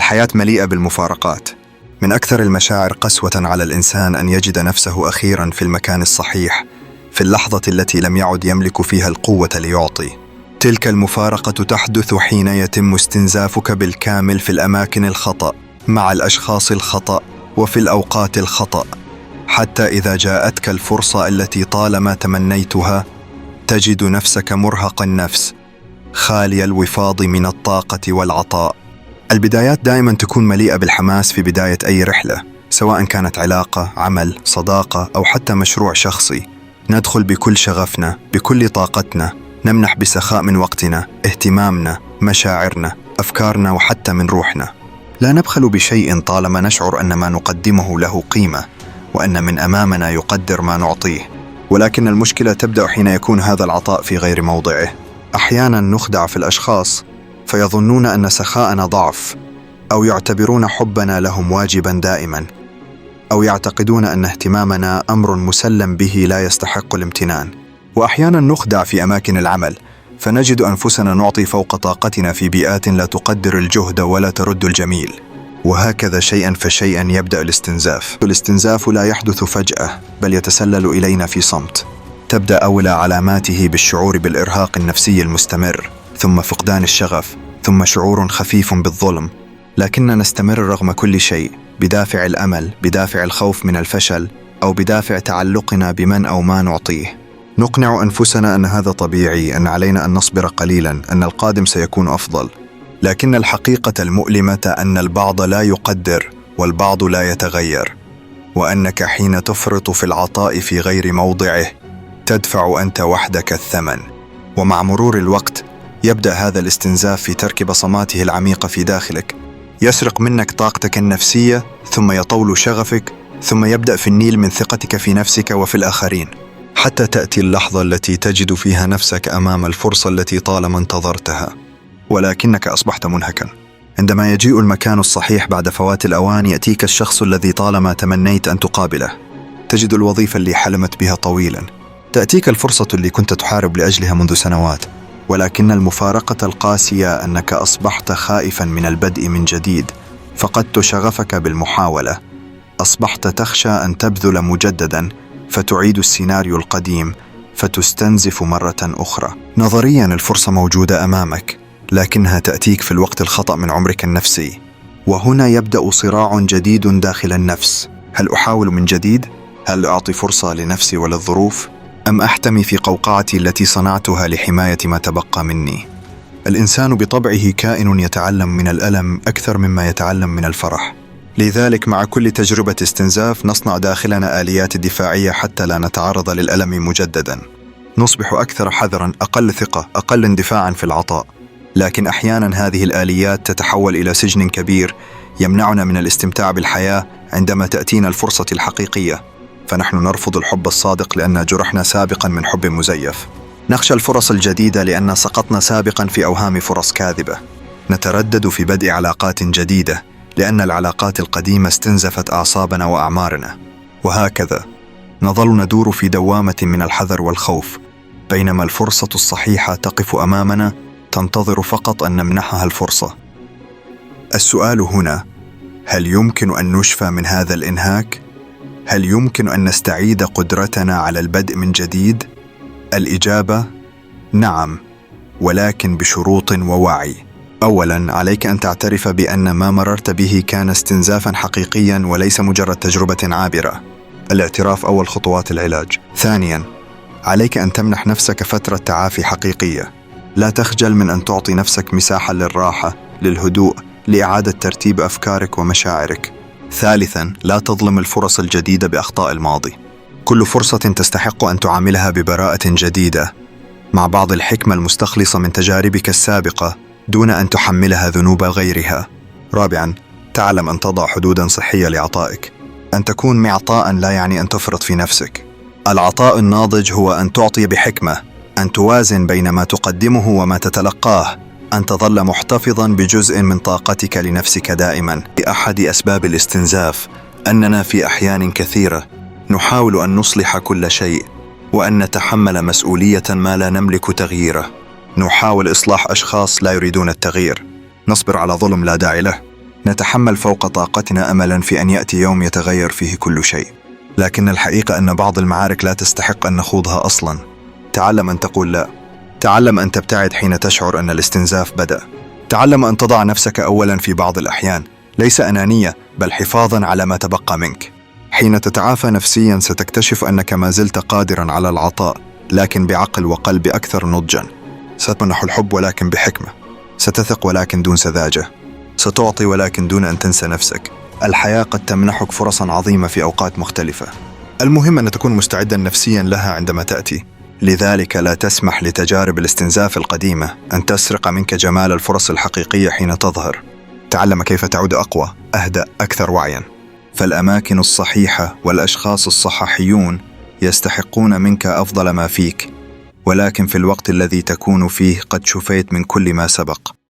الحياة مليئة بالمفارقات. من أكثر المشاعر قسوة على الإنسان أن يجد نفسه أخيراً في المكان الصحيح، في اللحظة التي لم يعد يملك فيها القوة ليعطي. تلك المفارقة تحدث حين يتم استنزافك بالكامل في الأماكن الخطأ، مع الأشخاص الخطأ، وفي الأوقات الخطأ. حتى إذا جاءتك الفرصة التي طالما تمنيتها، تجد نفسك مرهق النفس، خالي الوفاض من الطاقة والعطاء. البدايات دائما تكون مليئة بالحماس في بداية أي رحلة، سواء كانت علاقة، عمل، صداقة، أو حتى مشروع شخصي. ندخل بكل شغفنا، بكل طاقتنا، نمنح بسخاء من وقتنا، اهتمامنا، مشاعرنا، أفكارنا، وحتى من روحنا. لا نبخل بشيء طالما نشعر أن ما نقدمه له قيمة، وأن من أمامنا يقدر ما نعطيه. ولكن المشكلة تبدأ حين يكون هذا العطاء في غير موضعه. أحيانا نخدع في الأشخاص فيظنون أن سخاءنا ضعف، أو يعتبرون حبنا لهم واجبا دائما، أو يعتقدون أن اهتمامنا أمر مسلم به لا يستحق الامتنان. وأحيانا نخدع في أماكن العمل، فنجد أنفسنا نعطي فوق طاقتنا في بيئات لا تقدر الجهد ولا ترد الجميل. وهكذا شيئا فشيئا يبدأ الاستنزاف. الاستنزاف لا يحدث فجأة، بل يتسلل إلينا في صمت. تبدأ أولى علاماته بالشعور بالإرهاق النفسي المستمر، ثم فقدان الشغف، ثم شعور خفيف بالظلم. لكننا نستمر رغم كل شيء، بدافع الأمل، بدافع الخوف من الفشل، أو بدافع تعلقنا بمن أو ما نعطيه. نقنع أنفسنا أن هذا طبيعي، أن علينا أن نصبر قليلا، أن القادم سيكون أفضل. لكن الحقيقة المؤلمة أن البعض لا يقدر، والبعض لا يتغير، وأنك حين تفرط في العطاء في غير موضعه تدفع أنت وحدك الثمن. ومع مرور الوقت يبدأ هذا الاستنزاف في ترك بصماته العميقة في داخلك، يسرق منك طاقتك النفسية، ثم يطول شغفك، ثم يبدأ في النيل من ثقتك في نفسك وفي الآخرين، حتى تأتي اللحظة التي تجد فيها نفسك أمام الفرصة التي طالما انتظرتها، ولكنك أصبحت منهكا. عندما يجيء المكان الصحيح بعد فوات الأوان، يأتيك الشخص الذي طالما تمنيت أن تقابله. تجد الوظيفة اللي حلمت بها طويلا، تأتيك الفرصة اللي كنت تحارب لأجلها منذ سنوات. ولكن المفارقة القاسية أنك أصبحت خائفا من البدء من جديد، فقدت شغفك بالمحاولة، أصبحت تخشى أن تبذل مجددا، فتعيد السيناريو القديم، فتستنزف مرة أخرى. نظريا الفرصة موجودة أمامك، لكنها تأتيك في الوقت الخطأ من عمرك النفسي. وهنا يبدأ صراع جديد داخل النفس. هل أحاول من جديد؟ هل أعطي فرصة لنفسي وللظروف؟ أم أحتمي في قوقعتي التي صنعتها لحماية ما تبقى مني؟ الإنسان بطبعه كائن يتعلم من الألم أكثر مما يتعلم من الفرح. لذلك مع كل تجربة استنزاف نصنع داخلنا آليات دفاعية حتى لا نتعرض للألم مجددا. نصبح أكثر حذرا، أقل ثقة، أقل اندفاعا في العطاء. لكن أحيانا هذه الآليات تتحول إلى سجن كبير يمنعنا من الاستمتاع بالحياة عندما تأتينا الفرصة الحقيقية. فنحن نرفض الحب الصادق لأن جرحنا سابقا من حب مزيف. نخشى الفرص الجديدة لأن سقطنا سابقا في أوهام فرص كاذبة. نتردد في بدء علاقات جديدة لأن العلاقات القديمة استنزفت أعصابنا وأعمارنا. وهكذا نظل ندور في دوامة من الحذر والخوف، بينما الفرصة الصحيحة تقف أمامنا تنتظر فقط أن نمنحها الفرصة. السؤال هنا: هل يمكن أن نشفى من هذا الإنهاك؟ هل يمكن أن نستعيد قدرتنا على البدء من جديد؟ الإجابة: نعم، ولكن بشروط ووعي. أولاً، عليك أن تعترف بأن ما مررت به كان استنزافاً حقيقياً وليس مجرد تجربة عابرة. الاعتراف أول خطوات العلاج. ثانياً، عليك أن تمنح نفسك فترة تعافي حقيقية. لا تخجل من أن تعطي نفسك مساحة للراحة، للهدوء، لإعادة ترتيب أفكارك ومشاعرك. ثالثاً، لا تظلم الفرص الجديدة بأخطاء الماضي. كل فرصة تستحق أن تعاملها ببراءة جديدة، مع بعض الحكمة المستخلصة من تجاربك السابقة، دون أن تحملها ذنوب غيرها. رابعاً، تعلم أن تضع حدوداً صحية لعطائك. أن تكون معطاء لا يعني أن تفرط في نفسك. العطاء الناضج هو أن تعطي بحكمة، أن توازن بين ما تقدمه وما تتلقاه، أن تظل محتفظاً بجزء من طاقتك لنفسك دائماً. أحد أسباب الاستنزاف أننا في أحيان كثيرة نحاول أن نصلح كل شيء، وأن نتحمل مسؤولية ما لا نملك تغييره. نحاول إصلاح أشخاص لا يريدون التغيير، نصبر على ظلم لا داعي له، نتحمل فوق طاقتنا أملا في أن يأتي يوم يتغير فيه كل شيء، لكن الحقيقة أن بعض المعارك لا تستحق أن نخوضها أصلا. تعلم أن تقول لا. تعلم أن تبتعد حين تشعر أن الاستنزاف بدأ. تعلم أن تضع نفسك أولا في بعض الأحيان، ليس أنانية بل حفاظا على ما تبقى منك. حين تتعافى نفسيا ستكتشف أنك ما زلت قادرا على العطاء، لكن بعقل وقلب أكثر نضجا. ستمنح الحب ولكن بحكمة، ستثق ولكن دون سذاجة، ستعطي ولكن دون أن تنسى نفسك. الحياة قد تمنحك فرصا عظيمة في أوقات مختلفة، المهم أن تكون مستعدا نفسيا لها عندما تأتي. لذلك لا تسمح لتجارب الاستنزاف القديمة أن تسرق منك جمال الفرص الحقيقية حين تظهر. تعلم كيف تعود أقوى، أهدأ، أكثر وعيا. فالأماكن الصحيحة والأشخاص الصحاحيون يستحقون منك أفضل ما فيك، ولكن في الوقت الذي تكون فيه قد شفيت من كل ما سبق.